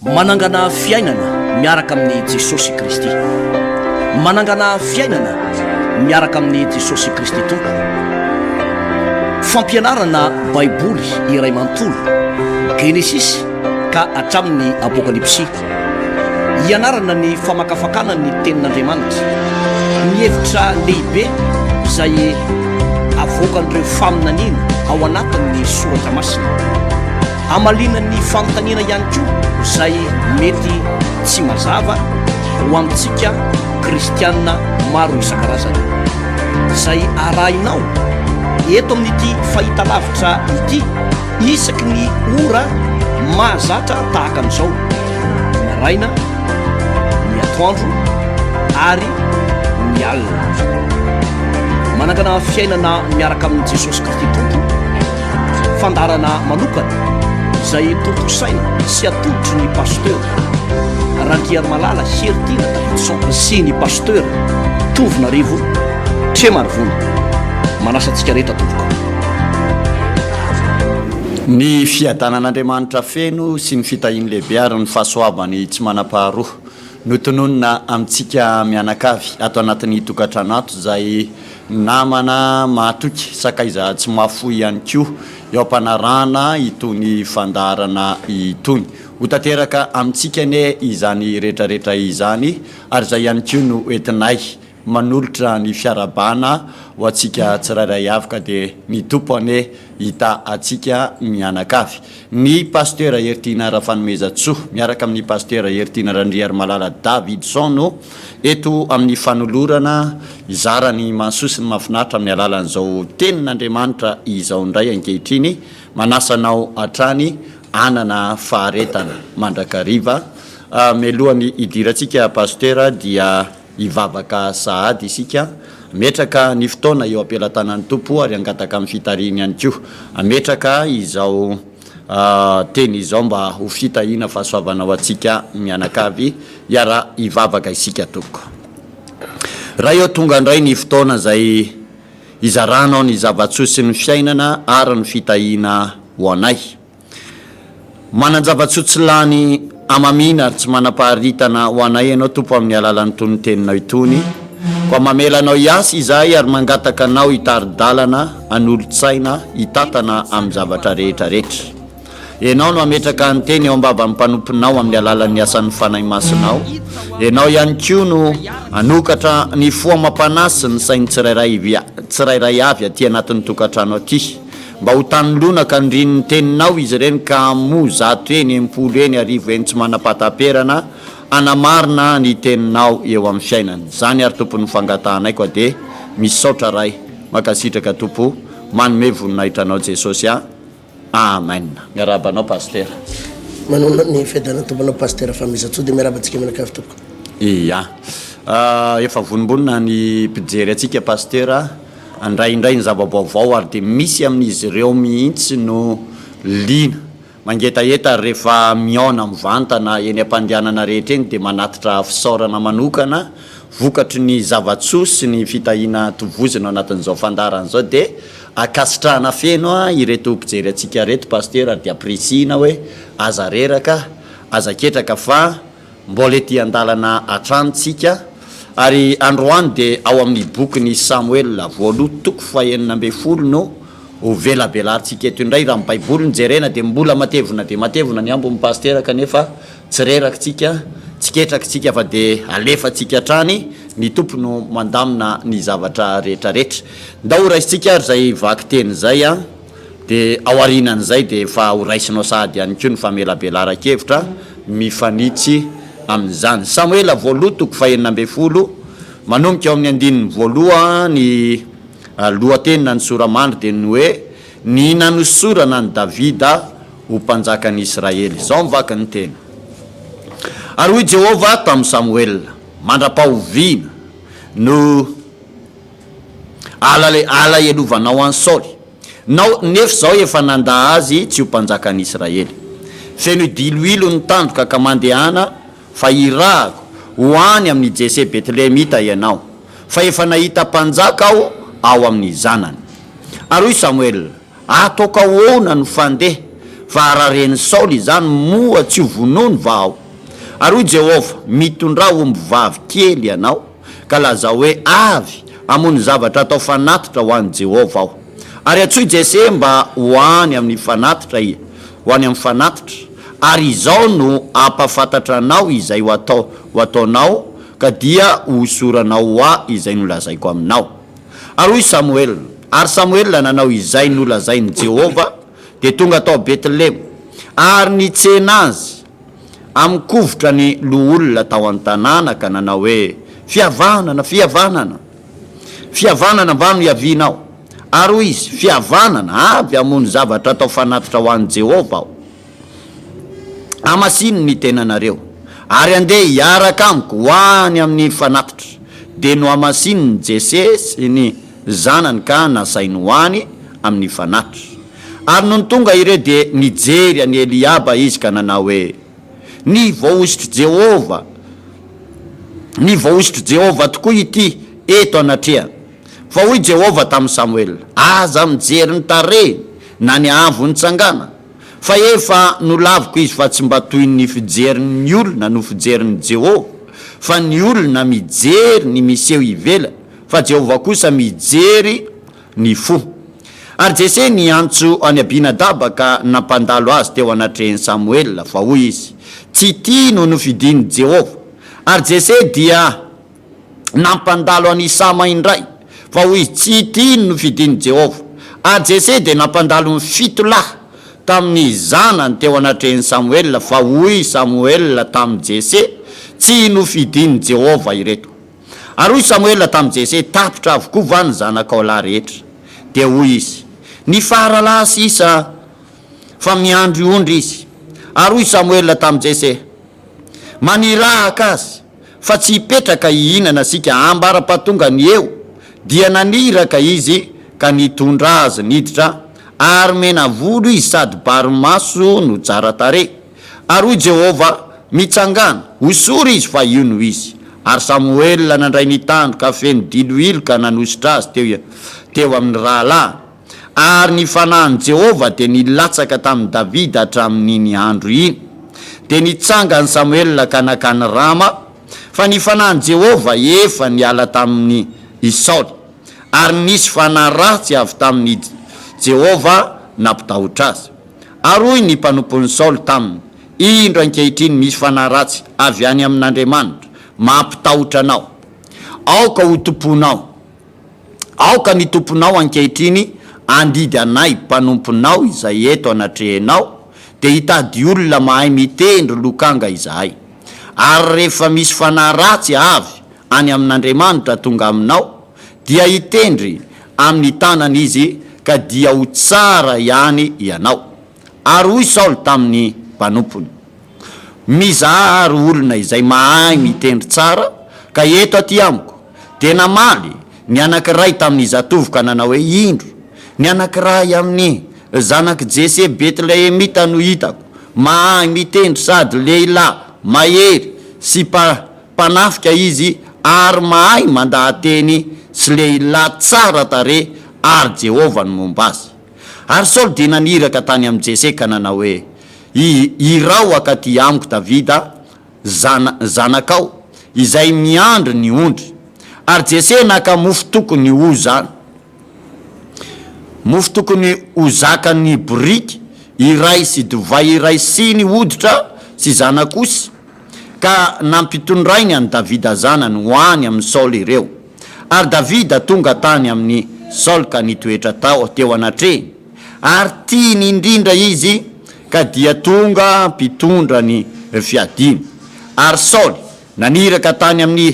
Manangana fiainana miaraka amin'i Jesosy Kristy. Manangana fiainana miaraka amin'i Jesosy Kristy Tompo. Fampianarana Baiboly iray manontolo, Genesisy ka hatramin'ny Apokalypsy. Hianarana ny famakafakana ny Tenin'Andriamanitra, ny hevitra lehibe izay avoakan'ireo faminaniana ao anatin'ny Soratra Masina. Hamaliana ny fanontaniana ihany koa izay mety tsy mazava ho antsika kristiana maro isan-karazany. Izay arahinao eto amin'ity fahitalavitra ity isaky ny ora mahazatra tahaka an'izao, ny maraina, ny atoandro ary ny alina. Manangana fiainana miaraka amin'i Jesosy Kristy Tompo. Fandaharana manokana izay tontosaina sy atolotry ny Pasteur Randriarimalala Heritiana Davidson sy ny Pasteur Tovonarivo Tremarivony. Manasa antsika rehetra tompoko. Ny fiadanan'Andriamanitra feno sy ny fitahiany lehibe ary ny fahasoavany tsy manam-paharoa no tononina amintsika mianakavy ato anatin'ny tokantrano ato izay Namana mahatoky, sakaiza tsy mahafoy ihany koa eo am-panarahana itony fandaharana itony. Ho tanteraka amintsika anie izany rehetrarehetra izany ary izay ihany koa no entinay manolotra ny fiarahabana ho antsika tsirairay avy ka dia ny Tompo anie hitaha antsika mianakavy. Ny Pasteur Heritiana Rafanomezantsoa miaraka amin'ny Pasteur Heritiana Randriarimalala Davidson no Eto amin'ny fanolorana hizara ny mahasoa sy ny mahafinaritra amin'ny alalan'izao Tenin'Andriamanitra izao indray ankehitriny, manasa anao hatrany hanana faharetana mandrakariva. Mialohan'ny hidirantsika Pasitera dia hivavaka sahady isika, hametraka ny fotoana eo am-pelatanan'ny Tompo ary hangataka amin'ny fitarihiny ihany koa. Hametraka izao. teny izao mba ho fitahiana fahasoavana ho antsika mianakavy. Hiara hivavaka isika tompoko. Ray ô tonga indray ny fotoana izay hizaranao ny zava-tsoa sy ny fiainana ary ny fitahiana ho anay. Manan-java-tsoa tsy lany hamamiana ary tsy manam-paharitana ho anay Ianao Tompo amin'ny alalan'itony teninao itony. Koa mamela Anao hiasa izahay ary mangataka Anao hitari-dalana, hanolo-tsaina, hitantana amin'ny zavatra rehetra rehetra. Ianao no hametraka ny teny eo am-bavan'ny mpanomponao amin'ny alalan'ny asan'ny Fanahy Masinao. Ianao ihany koa no hanokatra ny fo amam-panahy sy ny sain'ny tsirairay tsirairay avy aty anatin'ny tokantrano aty. Mba ho tany lonaka andrin'ny teninao izy ireny ka hamoa zato heny, 60 heny, arivo heny tsy manam-pahataperana hanamarina ny teninao eo amin'ny fiainany. Izany ary Tompo no fangatahanay koa dia misaotra Ray, mankasitraka Tompo, manome voninahitra Anao Jesosy a. Amen. Miarahaba anao Pasitera. Manonona ny fiadanan'ny Tompo anao Pasitera Fanomezantsoa dia miarahaba antsika mianakavy tompoko. Ia. Efa vonombonona ny mpijery antsika Pasitera. Handray indray ny zava-baovao ary dia misy amin'izy ireo mihitsy no liana, mangetaheta ary rehefa mihaona mivantana eny am-pandehanana rehetra eny dia manatitra fisaorana manokana vokatry ny zava-tsoa sy ny fitahiana tovozina ao anatin'izao fandaharana izao dia ankasitrahana feno ireto mpijery antsika ireto Pasitera ary dia ampirisihina hoe aza reraka, aza ketraka fa Mbola ety an-dalana hatrany tsika, ary androany dia ao amin'ny bokin'i Samoela voaloha toko fahenina ambinifolo no ho velabelarintsika eto indray. Raha ny Baiboly no jerena dia mbola matevina dia matevina ny ambin'ny pasitera kanefa tsy reraka tsika, tsy ketraka tsika fa dia alefantsika hatrany, ny Tompo no mandamina ny zavatra rehetra rehetra. Ndao ho raisintsika ary izay vakiteny izay an! Dia ao aorianan'izay dia efa ho raisinao sahady ihany koa ny famelabelaran-kevitra mifanitsy amin'izany. Samoela voaloha toko fahenina ambinifolo, manomboka eo amin'ny andininy voalohany ny lohateny na ny sora-mandry dia ny hoe Ny nanosorana an'i Davida ho mpanjakan'i Israely. Izao ny vakin'ny teny. Ary hoy Jehovah tamin'i Samoela, Mandra-pahoviana no. Alahelovanao an'i Saoly, nao, nefa izao efa nandà azy tsy ho mpanjakan'i Israely. Fenoy diloilo ny tandroka ka mandehana, fa hirahako ho any amin'i Jese Betlehemita ianao, fa efa nahita mpanjaka aho ao amin'ny zanany. Ary hoy Samoela, Ataoko ahoana no fandeha? Fa raha ren'i Saoly izany, moa tsy ho vonoiny va aho? Ary hoy Jehovah, Mitondrà ombivavy kely ianao, ka lazao hoe, 'Avy hamono zavatra hatao fanatitra ho an'i Jehovah aho. Ary antsoy Jese mba ho any amin'ny fanatitra ho any amin'ny fanatitra, ary izao no hampahafantatra anao izay ho atao ho ataonao, ka dia hohosoranao ho ahy izay nolazaiko aminao. Ary hoy Samoela, Ary Samoela nanao izay nolazain'i Jehovah, dia tonga tao Betlehema, ary nitsena azy amin-kovitra ny loholona tao an-tanàna ka nanao hoe, Fihavanana, fihavanana! Fihavanana va no iavianao? Ary hoy izy, Fihavanana, avy hamono zavatra atao fanatitra ho an'i Jehovah aho. Hamasino ny tenanareo, ary andeha hiaraka amiko ho any amin'ny fanatitra. Dia nohamasinin'i Jese sy ny zanany ka nasainy ho any amin'ny fanatitra. Ary nony tonga ireo dia nijery an'i Eliaba izy ka nanao hoe, Ny voahosotr'i Jehovah, ny voahosotr'i Jehovah tokoa ity eto anatrehany. Fa hoy Jehovah tamin'i Samoela, Aza mijery ny tarehiny na ny haavon'ny tsanganany, fa efa nolaviko izy fa tsy mba toy ny fijerin'ny olona no fijerin'i Jehovah, fa ny olona mijery ny miseho ivelany, fa Jehovah kosa mijery ny fo. Ary Jese niantso an'i Abinadaba ka nampandalo azy teo anatrehan'i Samoela, fa hoy izy, Tsy ity no nofidin'i Jehovah. Ary Jese dia nampandalo an'i Sama indray, fa hoy izy, Tsy ity no nofidin'i Jehovah. Ary Jese dia nampandalo ny fito lahy tamin'ny zanany teo anatrehan'i Samoela, fa hoy Samoela tamin'i Jese, Tsy nofidin'i Jehovah ireto. Ary hoy Samoela tamin'i Jese, Tapitra avokoa va ny zanakao lahy rehetra? Dia hoy izy, Ny faralahy sisa, fa miandry ondry izy. Ary hoy Samoela tamin'i Jese, Manirahaka azy, fa tsy hipetraka hihinana isika ambara-pahatongany eo. Dia naniraka izy ka nitondra azy niditra, ary mena volo izy sady bary maso no tsara tarehy. Ary hoy Jehovah, Mitsangàna, hosory izy, fa io no izy. Ary Samoela nandray ny tandroka feno diloilo ka nanosotra azy teo teo amin'ny rahalahiny. Ary ny fanahin'i Jehovah dia nilatsaka tamin'i Davida hatramin'iny andro iny. Dia nitsangan'i Samoela ka nankany Rama, fa ny fanahin'i Jehovah efa niala tamin'i i Saoly. Ary nisy fanahy ratsy avy tamin'i Jehovah nampitahotra azy. Ary hoy ny mpanompon'i Saoly taminy, Indro ankehitriny misy fanahy ratsy avy any amin'Andriamanitra mampitahotra anao. Aoka ho tomponao. Aoka ny tomponao ankehitriny handidy anay mpanomponao izay eto anatrehenao, dia hitady olona mahay mitendry lokanga izahay. Ary rehefa misy fanahy ratsy avy any amin'Andriamanitra tonga aminao, dia hitendry amin'ny tanany izy, ka dia ho tsara ihany ianao. Ary hoy Saoly tamin'ny mpanompony, Mizaha àry olona izay mahay mitendry tsara, ka eto aty amiko. Dia namaly ny anankiray tamin'ny zatovo ka nanao hoe, Indro, ny anankiray amin'ny zanak'i Jese Betlehemita no hitako, mahay mitendry sady lehilahy mahery sy mpanafika izy ary mahay mandaha-teny sy lehilahy tsara tarehy, ary Jehovah no momba azy. Ary Saoly dia naniraka tany amin'i Jese ka nanao hoe, I, iraho hankaty amiko Davida, zana, zanakao, izay miandry ny ondry. Ary Jese naka mofo tokony ho za, mofo tokony ho zakan'ny boriky iray sy divay iray siny hoditra sy zanak'osy, ka nampitondrainy an'i Davida zanany ho any amin'i Saoly ireo. Ary Davida tonga tany amin'i Saoly ka nitoetra tao teo anatrehiny, ary tiany indrindra izy, ka dia tonga mpitondra ny fiadiany. Ary Saoly naniraka tany amin'i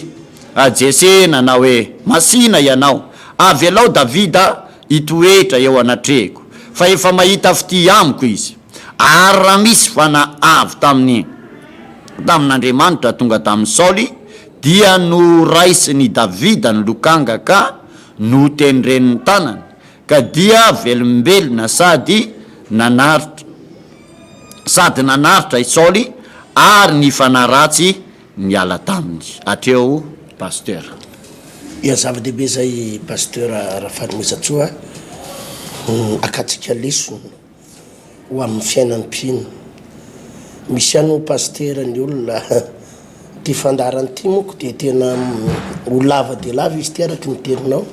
Jese nanao hoe, Masìna ianao, avelao Davida hitoetra eo anatrehiko, fa efa mahita fitia amiko izy. Ary raha misy fanahy avy tamin'ny tamin'Andriamanitra tonga tamin'i Saoly, dia noraisin'i Davida ny lokanga ka notendren'ny tanany, ka dia velombelona sady nanaritra sady nanaritra i Saoly, ary ny fanahy ratsy niala taminy. Hatreo Pasteur. Ya zava-dehibe zay Pasteur Rafanomezantsoa a, hakantsika lesona. ho amin'ny fiainan'ny mpino. Misy ihany moa Pasitera ny olona ity fandaharana ity monko dia tena ho lava dia lava izy ity araka ny teninao.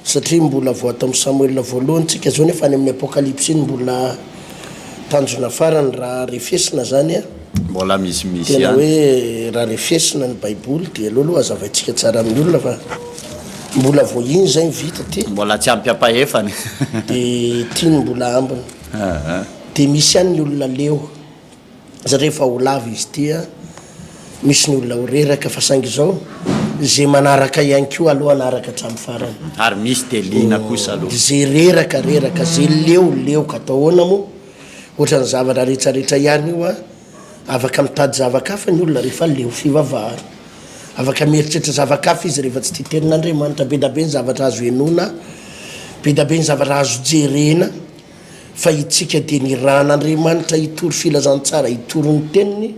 Satria mbola vao ato amin'ny Samoela voalohany tsika zao nefa any amin'ny Apokalypsy iny mbola tanjona farany raha refesina zany an. Mbola misimisy Tena ihany. hoe raha refesina ny baiboly dia aleo aloha hazavaintsika tsara amin'ny olona fa mbola vao iny zay ny vita ty. Mbola tsy ampy ampahefany. Dia ity no mbola ambiny. Dia misy ihany ny olona leo. Satria efa ho lava izy ity a, misy ny olona ho reraka fa saingy izao ze manaraka ihany koa aloha hanaraka hatramin'ny farany. Ary misy dia liana kosa aloha. Ze reraka reraka, ze leo leo ka atao ahoana moa, ohatran'ny zavatra retraretra ihany io a, afaka mitady zava-kafa ny olona rehefa leo fivavahana, afaka mieritreritra zava-kafa izy rehefa tsy tia tenin'Andriamanitra, be da be ny zavatra azo henoina, be da be ny zavatra azo jerena. Fa itsika dia nirahan'Andriamanitra hitory filazantsara, hitory ny teniny,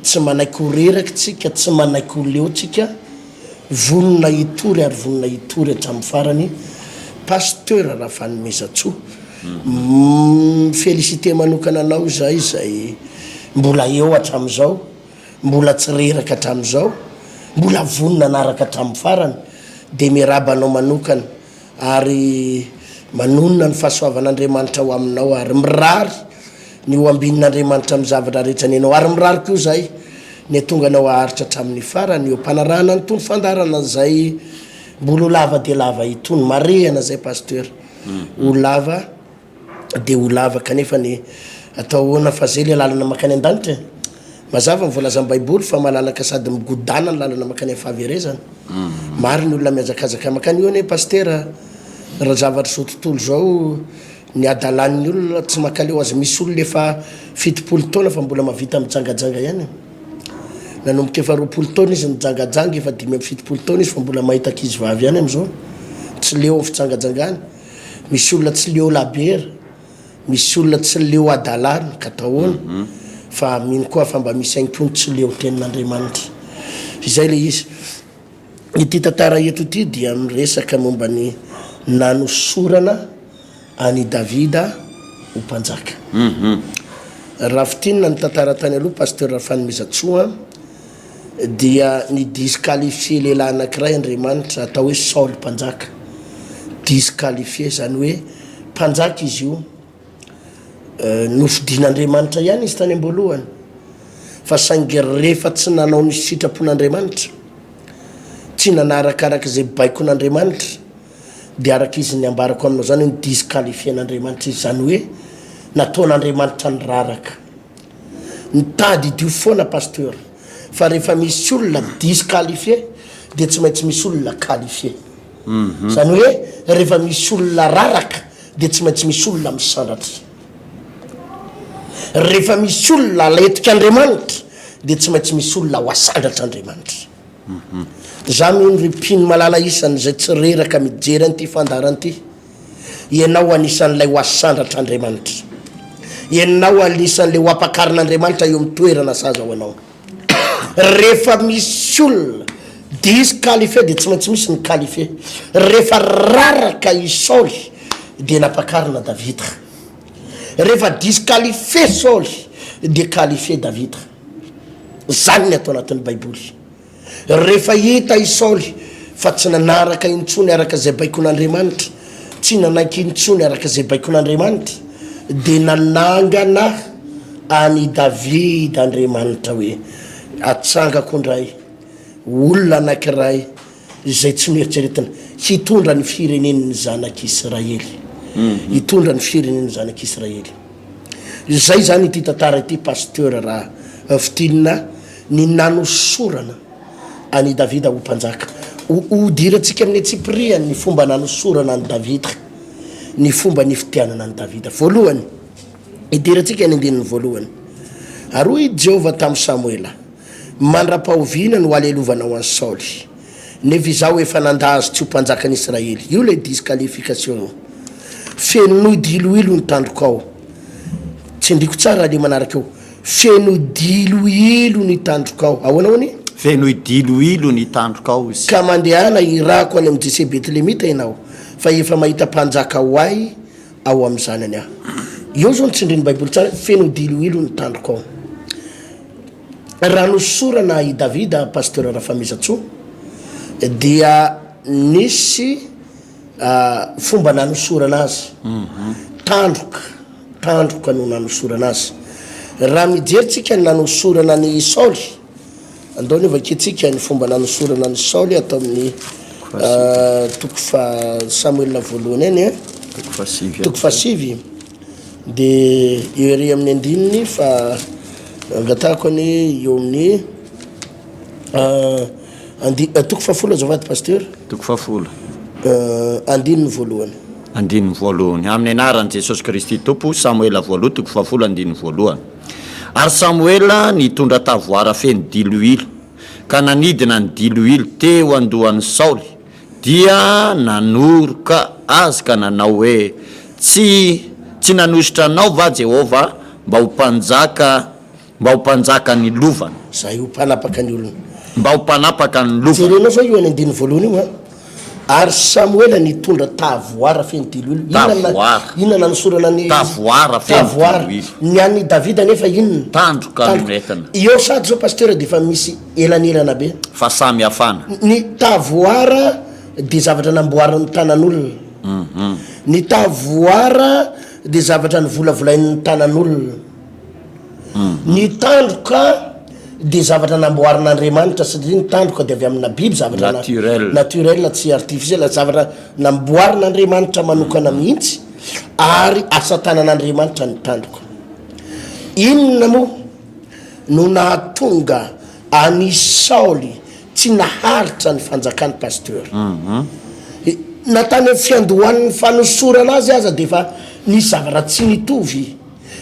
tsy manaiky ho reraka tsika, tsy manaiky ho leo tsika, vonona hitory ary vonona hitory hatramin'ny farany, Pasteur Rafanomezantsoa, mi-feliciter manokana anao izahay izay mbola eo hatramin'izao, mbola tsy reraka hatramin'izao, mbola vonona hanaraka hatramin'ny farany, dia miarahaba anao manokana. Ary manonona ny fahasoavan'Andriamanitra ho aminao, ary mirary ny ho ambinin'Andriamanitra amin'ny zavatra rehetra ny anao, ary mirary koa izahay ny hatonga anao haharitra hatramin'ny farany eo am-panarahana an'itony fandaharana izay mbola ho lava dia lava itony. Marihana izay Pasteur, ho lava. dia ho lava kanefa ny atao ahoana fa zay le lalana makany an-danitra e! Mazava ny voalazan'ny baiboly fa malalaka sady migodàna ny lalana makany amin'ny fahaverezana. Maro ny olona mihazakazaka makany io anie pasitera raha zavatra izao tontolo izao ny hadalan'ny olona tsy makaleo azy misy olona efa 70 taona fa mbola mahavita mijangajanga ihany e! Nanomboka efa 20 taona izy nijangajanga efa 75 taona izy fa mbola mahita ankizivavy ihany amin'izao tsy leo amin'ny fijangajangana. Misy olona tsy leo labiera, misy olona tsy leo hadalana, ka atao ahoana? Fa mino koa fa mba misy ihany koa ny tsy leo tenin'Andriamanitra. Izay ilay izy. Ity tantara eto ity dia miresaka momba ny nanosorana an'i Davida ho mpanjaka. Raha fintinina ny tantara tany aloha, Pasteur Rafanomezantsoa, dia ni-disqualifier lehilahy anankiray Andriamanitra atao hoe Saoly mpanjaka. Disqualifier, izany hoe mpanjaka izy io, nofidin'Andriamanitra ihany izy tany am-boalohany, fa saingy rehefa tsy nanao ny sitrapon'Andriamanitra, tsy nanarakaraka izay baikon'Andriamanitra, dia araka izy ny ambarako aminao izany hoe ni-disqualifier-n'Andriamanitra izy, izany hoe nataon'Andriamanitra niraraka. Mitadidio foana Pasteur fa rehefa misy olona disqualifié dia tsy maintsy misy olona qualifié. Izany hoe rehefa misy olona raraka dia tsy maintsy misy olona misandratra. Rehefa misy olona aletik'Andriamanitra dia tsy maintsy misy olona ho asandratr'Andriamanitra. Za mino ry mpino malala isany izay tsy reraka mijery an'ity fandaharana ity, ianao anisan'ilay ho asandratr'Andriamanitra. Ianao anisan'ilay ho ampakarin'Andriamanitra eo amin'ny toerana sahaza ho anao. Rehefa misy olona disqualifié dia tsy maintsy misy ny qualifié. Rehefa raraka i Saoly dia nampakarina Davida. Rehefa disqualifié Saoly dia qualifié Davida. Izany ny ato anatin'ny Baiboly. Rehefa hita i Saoly fa tsy nanaraka intsony araka izay baikon'Andriamanitra, tsy nanaiky intsony araka izay baikon'Andriamanitra, dia nanangana an'i Davida Andriamanitra hoe, Atsangako indray olona anankiray izay tsy noeritreretina hitondra ny firenen'ny zanak'Israely. Hitondra ny firenen'ny zanak'Israely. Izay izany ity tantara ity Pasteur raha fintinina ny nanosorana an'i Davida ho mpanjaka. Ho hodirantsika amin'ny antsipirihany ny fomba nanosorana an'i Davida, ny fomba nifidianana an'i Davida. Voalohany, hidirantsika ny andininy voalohany. Ary hoy i Jehovah tamin'i Samoela, Mandra-pahoviana no halelovanao an'i Saoly? Nefa izaho efa nandà azy tsy ho mpanjakan'i Israely. Io ilay disqualification io. Fenoy diloilo ny tandrokao. Tsindriko tsara ilay manaraka eo. Fenoy diloilo ny tandrokao. Ahoana hono? Fenoy diloilo ny tandrokao izy. Ka mandehana hirahako any amin'i Jese Betlemita ianao, fa efa mahita mpanjaka ho ahy ao amin'ny zanany aho. Eo zao ny tsindrin'ny baiboly tsara hoe feno diloilo ny tandroko ao. Raha nosorana i Davida Pasteur Rafamizatsoa dia nisy fomba nanosorana azy. Tandroka, tandroka no nanosorana azy. Raha mijery tsika ny nanosorana an'i Saoly, andao anie vakintsika ny fomba nanosorana an'i Saoly ato amin'ny toko faha Samoela voalohany any an, toko fahasivy. Dia eo ery amin'ny andininy fa angatahako anie eo amin'ny andi- toko fahafolo azafady Pasteur. Toko fahafolo. Andininy voalohany. Andininy voalohany. Amin'ny anaran'i Jesosy Kristy Tompo, Samoela voalohany toko fahafolo andininy voalohany. Ary Samoela nitondra tavoara feno diloilo, ka nanidina ny diloilo teo an-dohan'i Saoly, Dia nanoroka azy ka nanao hoe, Tsy, tsy nanosotra anao va Jehovah mba ho mpanjaka, mba ho mpanjaka ny lovany? Izay ho mpanapaka ny olona. Mba ho mpanapaka ny lovany. Jerenao fa io any andininy voalohany io an! Ary Samoela nitondra tavoara feno diloilo. Inona no, Tavoara. inona nanosorana ny. Tavoara feno Tavoara. diloilo. Ny an'i Davida anefa inona? Tandroka Tandroka. noentina. Eo sady izao Pasteur dia efa misy elanelana be. Fa samy hafana. Ny tavoara dia zavatra namboarin'ny tanan'olona. Ny tavoara dia zavatra novolavolain'ny tanan'olona. Ny tandroka dia zavatra namboarin'Andriamanitra satria ny tandroka dia avy amina biby, zavatra Naturel. naturel tsy artificiel, zavatra namboarin'Andriamanitra manokana mihitsy ary asa tanan'Andriamanitra ny tandroka. Inona moa no nahatonga An'i Saoly tsy naharitra ny fanjakany Pasteur. Na tany amin'ny fiandohan'ny fanosorana azy aza dia efa nisy zavatra tsy nitovy.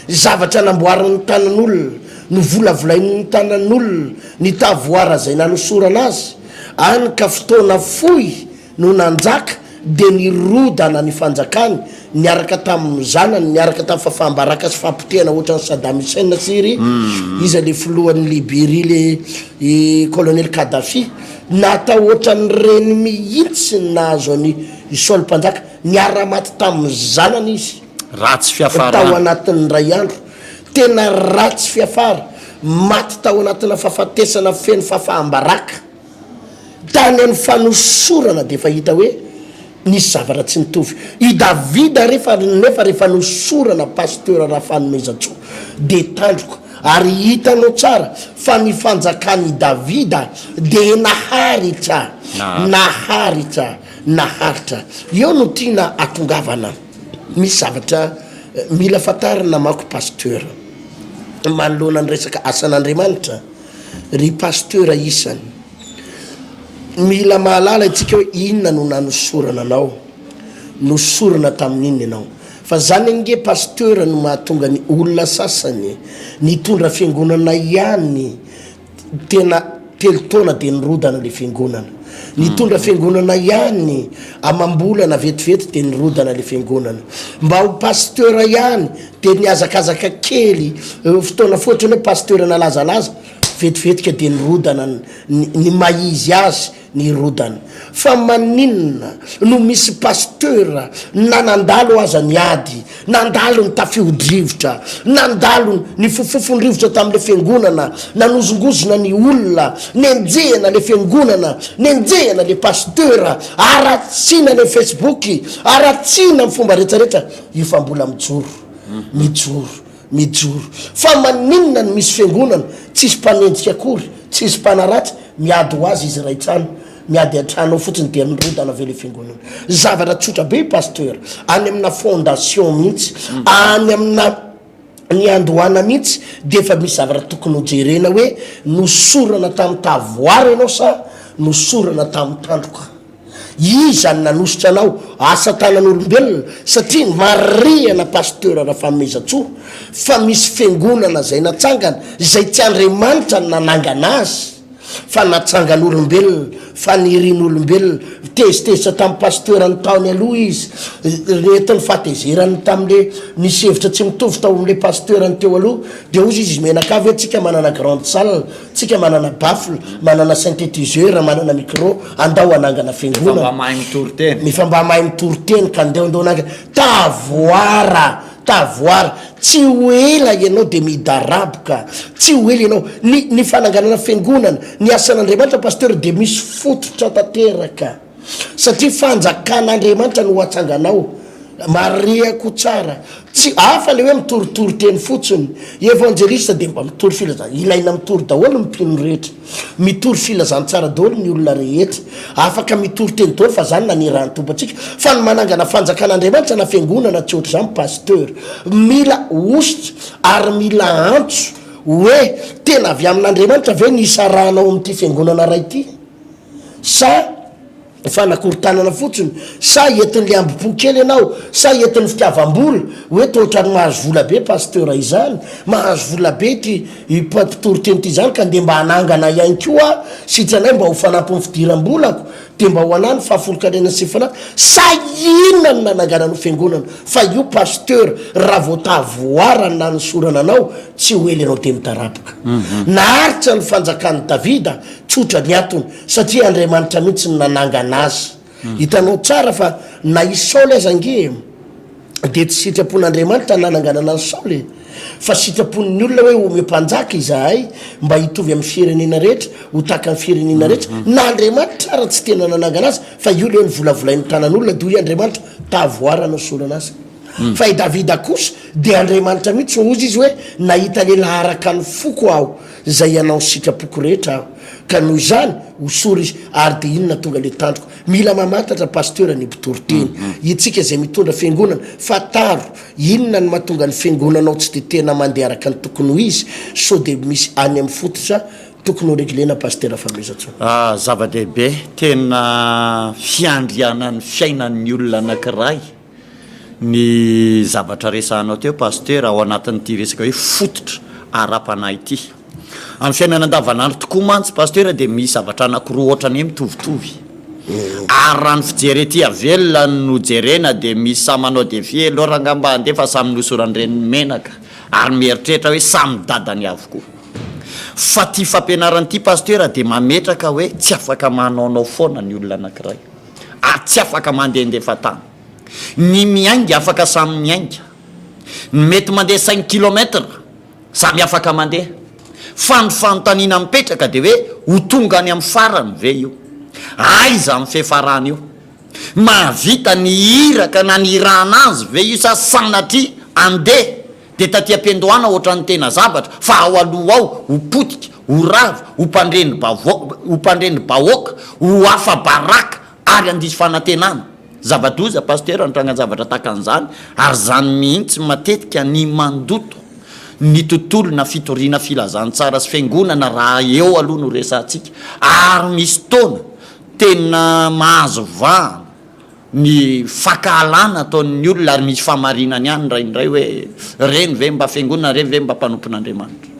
Zavatra namboarin'ny tanan'olona, novolavolain'ny tanan'olona ny tavoara izay nanosorana azy, any ka fotoana fohy no nanjaka dia nirodana ny fanjakany niaraka tamin'ny zanany niaraka tamin'ny fafaham-baraka sy fahapotehana ohatran'i Saddam Hussein sy ry iza le filohan'i Liberia le i colonel Kadhafi natao ohatran'ireny mihitsy ny nahazo an'i Saoly mpanjaka niara-maty tamin'ny zanany izy Ratsy fiafarana. tao anatin'ny indray andro tena ratsy fiafara maty tao anatina fahafatesana feno fahafaham-baraka. Tany amin'ny fanosorana dia efa hita hoe nisy zavatra tsy nitovy. I Davida rehefa nefa rehefa nosorana Pasteur Rafanomezantsoa dia tandroka ary hitanao tsara fa ny fanjakan'i Davida dia naharitra, naharitra, naharitra. Eo no tiana atongavana. Misy zavatra mila fantarina manko Pasteur manoloana ny resaka asan'Andriamanitra. Ry Pasteur isany, mila mahalala itsika hoe inona no nanosorana anao, nosorana tamin'inona ianao. Fa zany ange Pasteur no mahatonga ny olona sasany nitondra fiangonana ihany tena telo taona de nirodana le fiangonana. Nitondra fiangonana ihany amam-bolana vetivety de nirodana le fiangonana. Mba ho Pasteur ihany Dia nihazakazaka kely fotoana fohy ohatran'ny hoe pasteur nalazalaza, vetivetika dia nirodana ny ny maha izy azy nirodana. Fa maninona no misy pasteur na nandalo aza ny ady, nandalo ny tafio-drivotra, nandalo ny fofofon-drivotra tamin'ilay fiangonana, nanozongozona ny olona, nenjehina ilay fiangonana, nenjehina ilay pasteur, haratsiana ny facebook, haratsiana amin'ny fomba rehetrarehetra. Io fa mbola mijoro, mijoro, mijoro. Fa maninona no misy fiangonana tsisy mpanenjika akory, tsisy mpanaratsy, miady ho azy izy iray trano, miady an-trano ao fotsiny dia mirodana avy eo le fiangonana. Zavatra tsotra be io Pasteur, any amina fondation mihitsy, any amina niandohana mihitsy dia efa misy zavatra tokony ho jerena hoe nosorana tamin'ny tavoara ianao sa nosorana tamin'ny tandroka. Iza no nanositra anao asa tanan'olombelona satria marihana Pasteur Rafanomezantsoa fa misy fiangonana izay natsangana izay tsy Andriamanitra no nanangana azy fa natsangan'olombelona fanirian'olombelona tezitezitra tamin'ny Pasteur ny taony aloha izy nentin'ny fahatezerany tamin'le nisy hevitra tsy mitovy tao amin'le Pasteur ny teo aloha dia hozy izy mianakavy hoe tsika manana grande salle Tsika manana baffle, manana synthétiseur, manana micro, andao hanangana Efa mba fiangonana. mahay mitory teny. Efa mba mahay mitory teny ka ndeo ndao hanangana. Tavoara! Tavoara. Tsy ho ela ianao dia midaraboka. Tsy ho ela ianao. Ny, ny fananganana fiangonana, ny asan'Andriamanitra Pasteur dia misy fototra tanteraka. Satria fanjakan'Andriamanitra no hatsanganao. Marihako tsara. Tsy, hafa le hoe mitoritory teny fotsiny. Evanjelista dia mba mitory filazan, ilaina mitory daholo ny mpino rehetra. Mitory filazantsara daholo ny olona rehetra. Afaka mitory teny daholo fa zany nanirahan'ny Tompo antsika. Fa ny manangana fanjakan'Andriamanitra na fiangonana tsy ohatr'izany Pasteur. Mila hosotra ary mila antso hoe tena avy amin'Andriamanitra ve ny hisarahanao amin'ity fiangonana ray ity? Sa fanakorontanana fotsiny? Sa entin'le ambo-po kely ianao? Sa entin'ny fitiavam-bola? Hoe toa ohatran'ny mahazo vola be pasteur izany, mahazo vola be ity mpitory teny ity izany ka ndeha mba hanangana ihany koa aho, sitranay mba ho fanampin'ny fidiram-bolako, dia mba ho anah ny fahafolonkarena sy fanahy. Sa inona no nanangananao fiangonana? Fa io pasteur raha vao tavoara ny nanosorana anao, tsy ho ela ianao dia mitarapoka. Naharitra ny fanjakan'i Davida, Tsotra ny antony, satria Andriamanitra mihitsy no nanangana azy. Hitanao tsara fa na i Saoly aza ange dia tsy sitrapon'Andriamanitra ny nananganana an'i Saoly e! Fa sitrapon'ny olona hoe omeo mpanjaka izahay mba hitovy amin'ny firenena rehetra, ho tahaka ny firenena rehetra. Na Andriamanitra ara tsy tena nanangana azy fa io ilay hoe novolavolain'ny tanan'olona dia hoy Andriamanitra, tavoara no sorana azy. Fa i Davida kosa dia Andriamanitra mihitsy no hozy izy hoe nahita lehilahy araka ny foko aho. Izay hanao ny sitrapoko rehetra aho. Ka noho izany, hosory izy. Ary dia inona tonga le tandroko. Mila mamantatra Pasteur ny mpitory teny. Itsika izay mitondra fiangonana, fantaro inona no mahatonga ny fiangonanao tsy dia tena mandeha araka ny tokony ho izy, sao dia misy any amin'ny fototra tokony ho reglena Pasteur Fanomezantsoa. Zava-dehibe, tena fiandrianan'ny fiainan'ny olona anankiray Ny zavatra resahanao teo Pasteur ao anatin'ity resaka hoe fototra ara-panahy ity. Amin'ny fiainana andavanandro tokoa mantsy Pasteur dia misy zavatra anankiroa ohatran'ny hoe mitovitovy. Ary raha ny fijery ety avelona no jerena dia misy samy manao défi aloha rangah mba handeha fa samy nosoran-dreniny menaka ary mieritreritra hoe samy dadany avokoa. Fa ity fampianarana ity Pasteur dia mametraka hoe tsy afaka manaonao foana ny olona anankiray ary tsy afaka mandehandeha fahatany. Ny miainga afaka samy miainga. Ny mety mandeha cinq kilomètre samy afaka mandeha. Fa ny fanontaniana mipetraka dia hoe ho tonga any amin'ny farany ve io? Aiza amin'ny fiafarana io? Mahavita ny iraka nanirahana azy ve io sa sanatria andeha dia taty am-piandohana ohatran'ny tena zavatra fa ao aloha ao ho potika, ho rava, ho mpandrendri-bahoaka, ho afa-baraka ary handiso fanantenana. Zava-doza Pasteur ny trangan-javatra tahaka an'izany ary izany mihitsy matetika ny mandoto ny tontolo na fitoriana filazantsara sy fiangonana raha eo aloha no resahantsika ary misy taona tena mahazo vahana ny fankahalana ataon'ny olona ary misy fahamarinany ihany indraindray hoe ireny ve mba fiangonana ireny ve mba mpanompon'Andriamanitra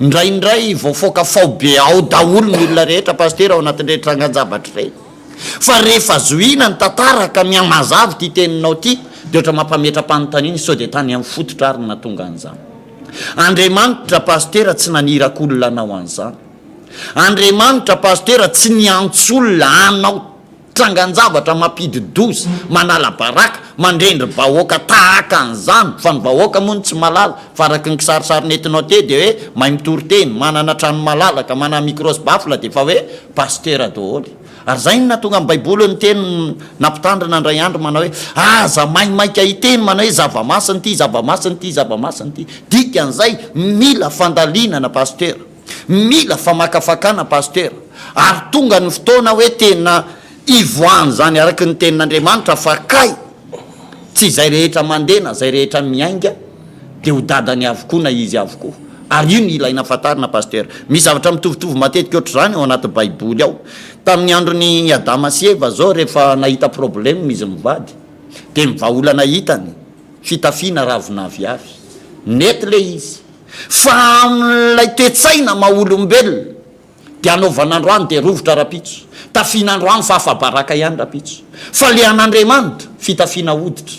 indraindray voafoaka faobe ao daholo ny olona rehetra Pasteur ao anatin'ireny trangan-javatra ireny. Fa rehefa zohiana ny tantara ka mihamazava ity teninao ity dia ohatra mampametra-panontaniana sao dia tany amin'ny fototra ary no nahatonga an'izany. Andriamanitra Pasitera tsy naniraka olona hanao an'izany. Andriamanitra Pasitera tsy niantso olona hanao trangan-javatra mampidi-doza, manala baraka, mandrendri-bahoaka tahaka an'izany fa ny vahoaka moa no tsy mahalala fa araka ny kisarisary nentinao teo dia hoe mahay mitory teny, manana trano malalaka, manana micro sy baffle dia efa hoe Pasitera daholo. Ary izay no nahatonga ny Baiboly niteny, nampitandrina indray andro manao hoe, Aza maimaika hiteny manao hoe zava-masina ity, zava-masina ity, zava-masina ity. Dikan'izay, mila fandalinana Pasitera. Mila famakafakana Pasitera. Ary tonga ny fotoana hoe tena hivoahan'izany araka ny tenin'Andriamanitra fa kay tsy izay rehetra mandeha na izay rehetra miainga dia ho dadany avokoa na izy avokoa. Ary io no ilaina fantarina Pasteur. Misy zavatra mitovitovy matetika ohatr'izany ao anaty baiboly ao. Tamin'ny andron'i Adama sy Eva zao rehefa nahita problème izy mivady dia ny vahaolana hitany fitafiana ravin'aviavy. Nety le izy. Fa amin'ilay toe-tsaina maha olombelona Dia anaovana androany dia rovitra rapitso. Tafiana androany fa afa-baraka ihany rapitso. Fa le an'Andriamanitra, fitafiana hoditra.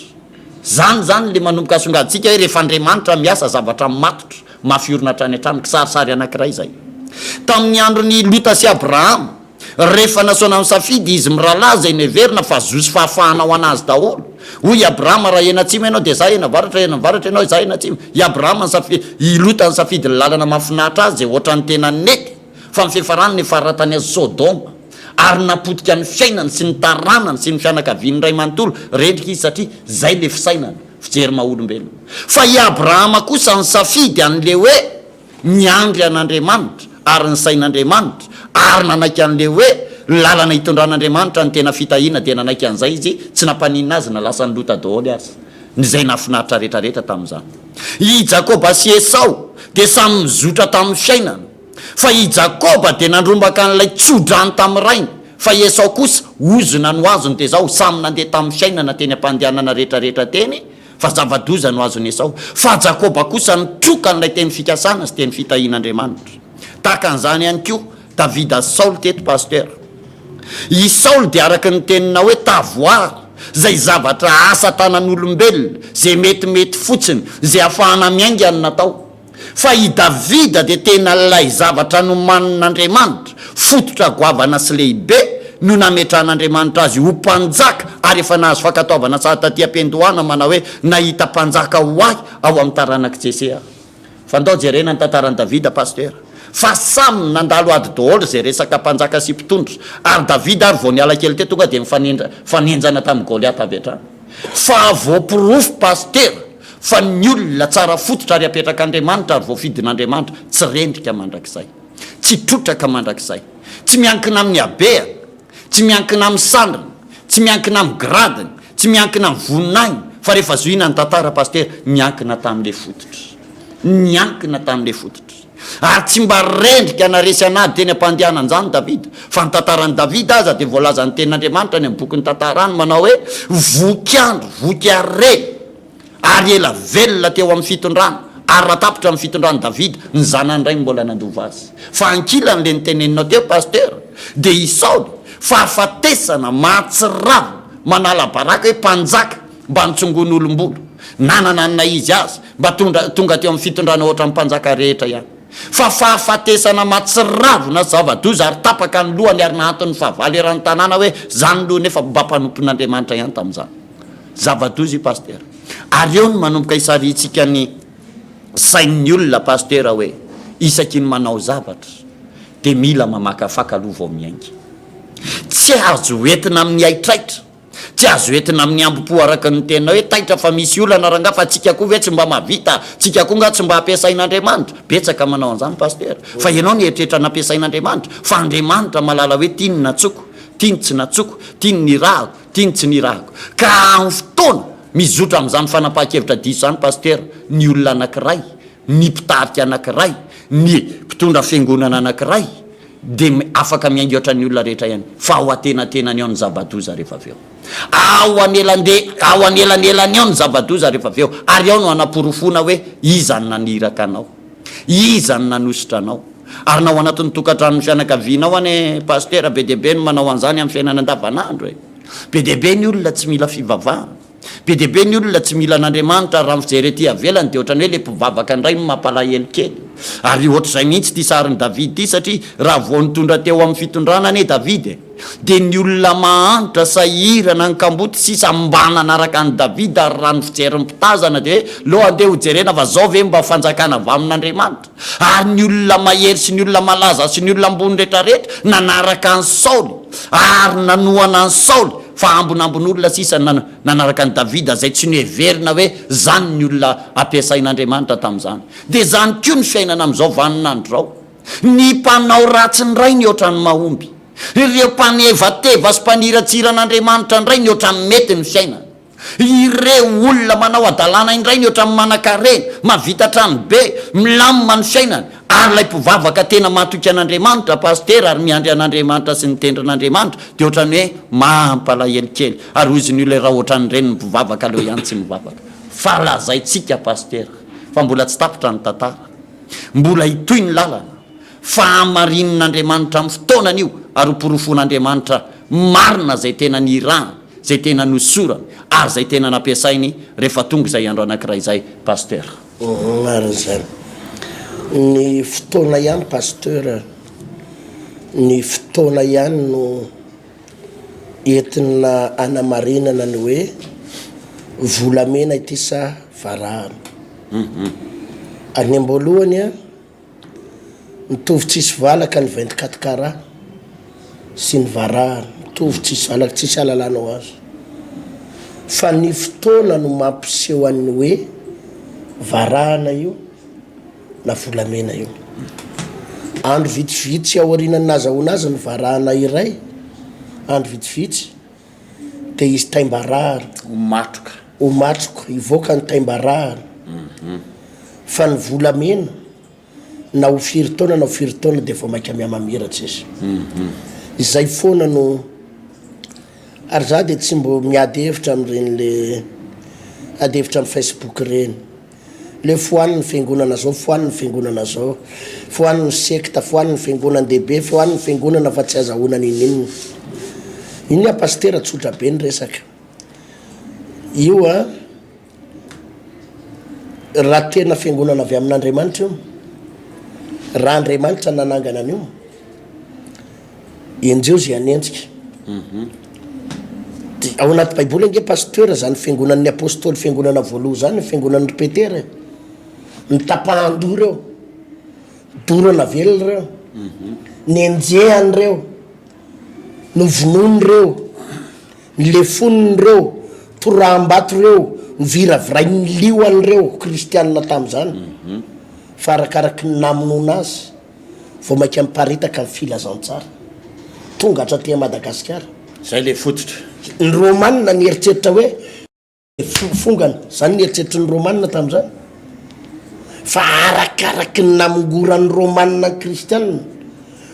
Zany zany le manomboka asongadintsika hoe rehefa Andriamanitra miasa zavatra matotra, mafy orina hatrany hatrany, kisarisary anankiray zay. Tamin'ny andron'i Lota sy Abrahama, rehefa nasaina nisafidy izy mirahalahy izay noheverina fa zo sy fahafahana ho an'azy daholo. Hoy i Abrahama, raha eny atsimo ianao dia izaho eny avaratra, eny avaratra ianao izaho eny atsimo. I Abrahama nisafidy, i Lota nisafidy ny lalana mahafinaritra azy izay ohatran'ny tena nety, fa ny fiafarany niafara tany Sodoma, ary napotika ny fiainany sy ny taranany sy ny fianakaviany iray manontolo, rendrika izy satria izay ilay fisainana, fijery maha olombelona. Fa i Abrahama kosa nisafidy an'ilay hoe. Niandry an'Andriamanitra ary nisain'Andriamanitra ary nanaiky an'ilay hoe lalana itondran'Andriamanitra ny tena fitahiana dia nanaiky an'izay izy, tsy nampaninona azy na lasan'i Lota daholo aza ny izay nahafinaritra retraretra tamin'izany. I Jakoba sy Esao dia samy nizotra tamin'ny fiainana fa i Jakoba dia nandrombaka an'ilay tso-drano tamin'ny rainy fa i Esao kosa ozona no azony dia izao samy nandeha tamin'ny fiainana teny am-pandehanana retraretra teny Fa zava-doza no azon'i Esao. Fa Jakoba kosa nitroka an'ilay teny fikasana sy teny fitahian'Andriamanitra. Tahaka an'izany ihany koa Davida sy Saoly teto Pasteur. I Saoly dia araka ny teninao hoe tavoara, izay zavatra asa tanan'olombelona, izay metimety fotsiny, izay afahana miainga no natao. Fa i Davida dia tena ilay zavatra nomanin'Andriamanitra, fototra goavana sy lehibe no nametrahan'Andriamanitra azy ho mpanjaka ary efa nahazo fankatoavana sahady taty am-piandohana manao hoe, Nahita mpanjaka ho ahy ao amin'ny taranak'i Jese aho. Fa ndao jerena ny tantaran'i Davida Pasteur. Fa samy nandalo ady daholo izay resaka mpanjaka sy mpitondra. Ary Davida ary vao niala kely teo tonga dia nifanendra nifanenjana tamin'i Goliata avy hatrany. Fa voaporofo Pasitera fa ny olona tsara fototra ary apetrak'Andriamanitra ary voafidin'Andriamanitra tsy rendrika mandrakizay, tsy trotraka mandrakizay, tsy miankina amin'ny habehany, tsy miankina amin'ny sandriny, tsy miankina amin'ny gradiny, tsy miankina amin'ny voninahiny fa rehefa zohina ny tantara Pasitera, niankina tamin'ilay fototra. Niankina tamin'ilay fototra. Ary tsy mba rendrika na resy an'ady teny am-pandehanan'izany Davida. Fa ny tantaran'i Davida aza dia voalazan'ny Tenin'Andriamanitra any amin'ny bokin'ny Tantara any manao hoe, Voky andro, voky harena, ary ela velona teo amin'ny fitondrana, ary raha tapitra ny fitondran'i Davida, ny zanany indray no mbola nandova azy. Fa ankilany ilay noteneninao teo, Pasteur, dia i Saoly, fahafatesana mahatsiravina, manala baraka hoe mpanjaka, mba nitsongon'olom-bolo, nanana ny naha-izy azy, mba tondra, tonga teo amin'ny fitondrana ohatran'ny mpanjaka rehetra ihany. Fa fahafatesana mahatsiravina sy zava-doza ary tapaka ny lohany ary nahanton'ny fahavalo eran'ny tanàna hoe zany loha nefa mba mpanompon'Andriamanitra ihany tamin'izany. Zava-doza io Pasitera. Ary eo no manomboka isarihintsika ny sain'ny olona Pasitera hoe isaky ny manao zavatra dia mila mamakafaka aloha vao miainga. Tsy azo entina amin'ny haitraitra. Tsy azo entina amin'ny hambom-po araka ny teninao hoe taitra fa misy olana rangaha fa tsika koa ve tsy mba mahavita, tsika koa nga tsy mba ampiasain'Andriamanitra? Betsaka manao an'izany Pasitera fa ianao nieritreritra nampiasain'Andriamanitra fa Andriamanitra mahalala hoe ty ny natsoko, ty ny tsy natsoko, ty ny nirahako, ty ny tsy nirahako. Ka amin'ny fotoana mizotra amin'izany fanapahan-kevitra diso izany Pasitera ny olona anankiray, ny mpitarika anankiray, ny mpitondra fiangonana anankiray, dia afaka miainga ohatran'ny olona rehetra ihany fa ao antenatenany ao ny zava-doza rehefa avy eo. Ao anelande, ao anelanelany ao ny zava-doza rehefa avy eo ary ao no hanaporofoana hoe iza no naniraka anao, iza no nanosotra anao. Ary na ao anatin'ny tokantranon'ny fianakavianao anie Pasitera be dia be no manao an'izany amin'ny fiainana andavanandro e. Be dia be ny olona tsy mila fivavahana. Be dia be ny olona tsy mila an'Andriamanitra ary raha ny fijery ety avelany dia ohatran'ny hoe ilay mpivavaka indray no mampalahelo kely. Ary ohatr'izay mihitsy ity sarin'i Davida ity satria raha vao nitondra teo amin'ny fitondrana anie Davida e, dia ny olona mahantra, sahirana, ny kamboty sisa mba nanaraka an'i Davida ary raha ny fijerin'ny mpitazana dia hoe leo andeha hojerena fa zao ve mba fanjakana avy amin'Andriamanitra. Ary ny olona mahery sy ny olona malaza sy ny olona ambony rehetrarehetra nanaraka an'i Saoly ary nanohana an'i Saoly, fa ambonambon'olona sisa no nanaraka an'i Davida, izay tsy noheverina hoe izany ny olona ampiasain'Andriamanitra tamin'izany. Dia izany koa ny fiainana amin'izao vaninandro izao. Ny mpanao ratsy indray nihoatra ny mahomby. Ireo mpanevateva sy mpaniratsira an'Andriamanitra indray nihoatra ny mety ny fiainana. Ireo olona manao hadalana indray ny ohatran'ny manankarena, mahavita trano be, milamina ny fiainany, ary ilay mpivavaka tena matoky an'Andriamanitra, pasitera, ary miandry an'Andriamanitra sy ny tendrin'Andriamanitra, dia ohatran'ny hoe mampalahelo kely, ary hozy ny olona raha ohatran'ireny ny mpivavaka aleo ihany tsy mivavaka. Fa lazaintsika pasitera fa mbola tsy tapitra ny tantara, mbola hitohy ny lalana, fa hamarinin'Andriamanitra amin'ny fotoanany io ary ho porofoin'Andriamanitra marina izay tena nirahany. Izay tena nosorany ary izay tena nampiasainy rehefa tonga izay andro anankiray izay Pasteur. Marina izany. Ny fotoana ihany Pasteur, ny fotoana ihany no entina anamarinana ny hoe. volamena ity sa varahana. Any am-boalohany an, mitovy tsisy valaka ny 24 carats sy ny varahana, mitovy tsisy valaka, tsisy ahalalanao azy. Fa ny fotoana no mampiseho an'ny hoe varahana io na volamena io. Andro vitsivitsy aorianan'ny nahazahoana azy ny varahana iray, andro vitsivitsy, dia izy taim-barahana. Ho matroka. Ho matroka, hivoaka ny taim-barahana. Fa ny volamena, na ho firy taona na ho firy taona dia vao mainka mihamamiratra izy. Izay foana no, ary za dia tsy mbo miady hevitra amin'ireny le ady hevitra amin'ny facebook ireny. Le foano ny fiangonana zao, foano ny fiangonana zao, foano ny sekta, foano ny fiangonan-dehibe, foano ny fiangonana fa tsy azahoana n'inon'inona. Iny a pasitera tsotra be ny resaka. Io a raha tena fiangonana avy amin'Andriamanitra io, raha Andriamanitra nanangana an'io, Enjeho ze hanenjika. Dia ao anaty baiboly ange pasteur zany fiangonan'ny apostoly fiangonana voaloha zany fiangonan'ny ry petera e. Nitapahan-doha reo, dorana velona reo, nenjehany reo, novonoiny reo, nolefoniny reo, toraham-bato reo, noviravirain'ny liona reo kristianina tamin'izany. Fa arakaraky ny namonoana azy. Vao mainka miparitaka ny filazantsara. Tonga hatraty Madagasikara. Izay ilay fototra. Ny Romana nieritreritra hoe fongana. Izany ny eritreritry ny Romana tamin'izany. Fa arakaraky ny namongoran'ny Romana ny Kristiana,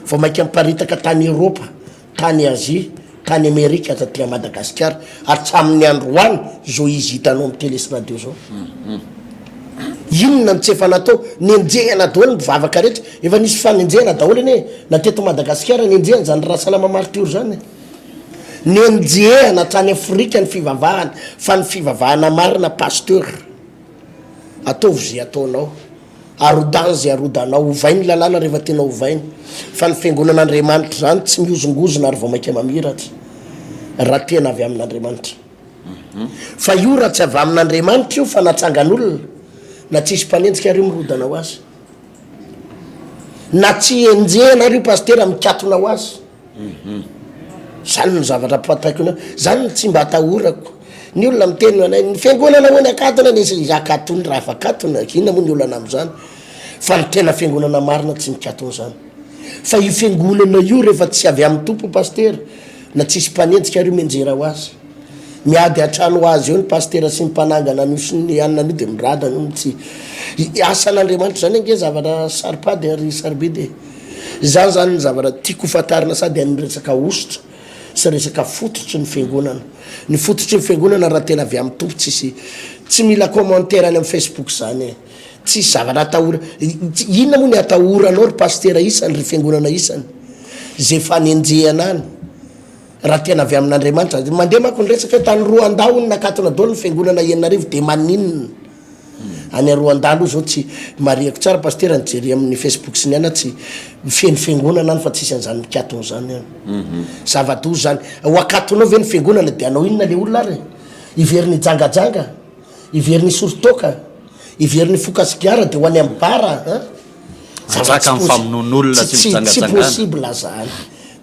vao mainka miparitaka tany Eropa, Tany Asie, tany Amerika, taty à Madagasikara, hatramin'ny androany izao izy hitanao amin'ny télé sy radio izao. Inona no tsy efa natao? Nenjehina daholo ny mpivavaka rehetra. Efa nisy fanenjehana daholo anie e. Na teto Madagasikara nenjehina izany Rasalama Martiora izany e. Nenjehina hatrany Afrika ny fivavahana, fa ny fivavahana marina Pasteur. Ataovy izay ataonao. Arodano izay arodanao. Ovay ny lalàna rehefa tianao ovaina. Fa ny fiangonan'Andriamanitra izany tsy mihozongozona ary vao mainka mamiratra. Raha tena avy amin'Andriamanitra. Fa io raha tsy avy amin'Andriamanitra io fa natsangan'olona, na tsisy mpanenjika ary io mirodana ho azy. Na tsy enjehina ary io pasitera mikatona ho azy. Zany no zavatra ampifantako anao, zany no tsy mba atahorako. Ny olona miteny hoe ny fiangonana hono akatona, ny akatony raha efa akatona, inona moa ny olana amin'izany? Fa ny tena fiangonana marina tsy mikatona izany. Fa io fiangonana io rehefa tsy avy amin'ny Tompo pasitera, na tsisy mpanenjika ary io mianjera ho azy. Miady hatrany ho azy eo ny pasitera sy ny mpanangana an'io sy ny anona an'io dia miradana io tsy asan'Andriamanitra izany ange zavatra saropady ary sarobidy e. Izany izany ny zavatra tiako ho fantarina sady amin'ny resaka hosotra sy resaka fototry ny fiangonana. Ny fototry ny fiangonana raha tena avy amin'ny Tompo tsisy tsy mila commentaire any amin'ny Facebook izany e. Tsisy zavatra atahora inona moa ny atahoranao ry pasitera isany ry fiangonana isany izay fanenjehana any raha tena avy amin'Andriamanitra. Mandeha manko ny resaka hoe tany Rwanda hono nakatona daholo ny fiangonana 6000 dia maninona? Any Rwanda aloha zao tsy marihako tsara pasitera nijery amin'ny facebook sy ny ana tsy feno fiangonana any fa tsisy an'izany mikatona zany any. Zava-doza zany. Ho akatonao ve ny fiangonana de hanao inona le olona ary? Hiverina hijangajanga? Hiverina hisotro toaka? Hiverina hifoka sigara de ho any amin'ny bar an? Hanjaka amin'ny famonoan'olona sy Tsy mijangajangana. possible zany.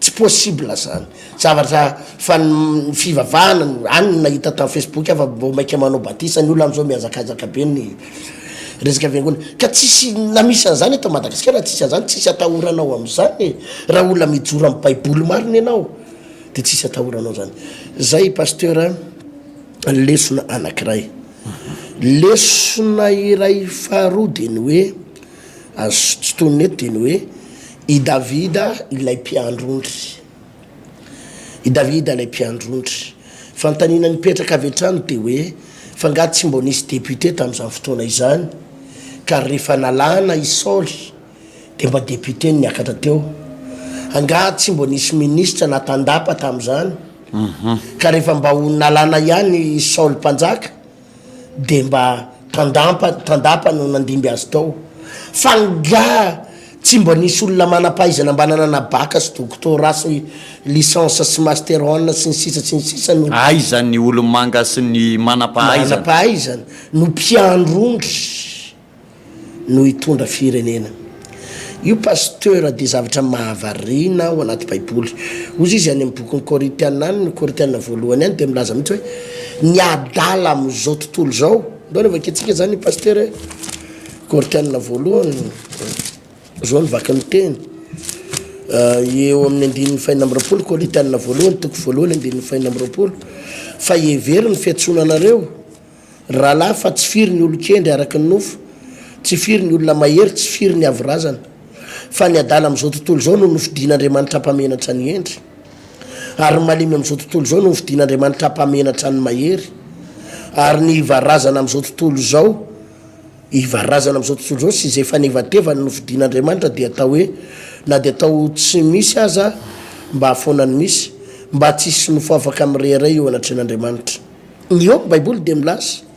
Tsy possible zany. Zavatra fa ny fivavahana no any no nahita tamin'ny facebook aho fa vao maika manao batisa ny olona amizao mihazakazaka be ny resaka fiangonana ka tsisy na misy an'izany eto Madagasikara na tsisy an'izany tsisy atahoranao amizany e raha olona mijoro amin'ny baiboly marina ianao de tsisy atahoranao zany zay pasteur a lesona anakiray lesona iray faharoa de ny hoe azo tononina eto de ny hoe i Davida ilay mpiandry ondry I Davida ilay mpiandry ondry. Fanontaniana nipetraka avy hatrany dia hoe, fa angaha tsy mbo nisy député tamin'izany fotoana izany? Ka rehefa nalana i Saoly dia mba député no niakatra teo? Angaha tsy mbo nisy ministra na tandapa tamin'izany? Ka rehefa mba ho nalana ihany i Saoly mpanjaka dia mba tandampa tandapa no nandimby azy tao. Fa angaha. Tsy mba nisy olona manam-pahaizana mba nanana bac sy doctorat sy licence sy master one sy ny sisa sy ny sisa no. Aiza ny olo-manga sy ny manam-pahaizana? Manam-pahaizana no mpiandry ondry no hitondra firenena. Io pasteur dia zavatra mahavariana ao anaty baiboly. Hozy izy any amin'ny bokin'ny Korintiana any, ny Korintiana voalohany any dia milaza mihitsy hoe ny adala amin'izao tontolo izao. Ndao aloha vakintsika izany pasteur e. Korintiana voalohany, izao ny vakin'ny teny, eo amin'ny andininy fahenina amby 20, Korintiana voalohany, toko voalohany, andininy fahenina amby 20, Fa hevero ny fiantsoana anareo, ry rahalahy, fa tsy firy ny olon-kendry araka ny nofo, tsy firy ny olona mahery, tsy firy ny avo razana. Fa ny adala amin'izao tontolo izao no nofidin'Andriamanitra hampamenatra ny hendry. Ary ny malemy amin'izao tontolo izao no nofidin'Andriamanitra hampamenatra ny mahery. Ary ny iva razana amin'izao tontolo izao, iva razana amin'izao tontolo izao sy izay fanevateva no nofidin'Andriamanitra dia atao hoe, na dia atao tsy misy aza mba hahafoana ny misy, mba tsy hisy nofo afaka mirehareha eo anatrehan'Andriamanitra. Ny eo amin'ny Baiboly dia milaza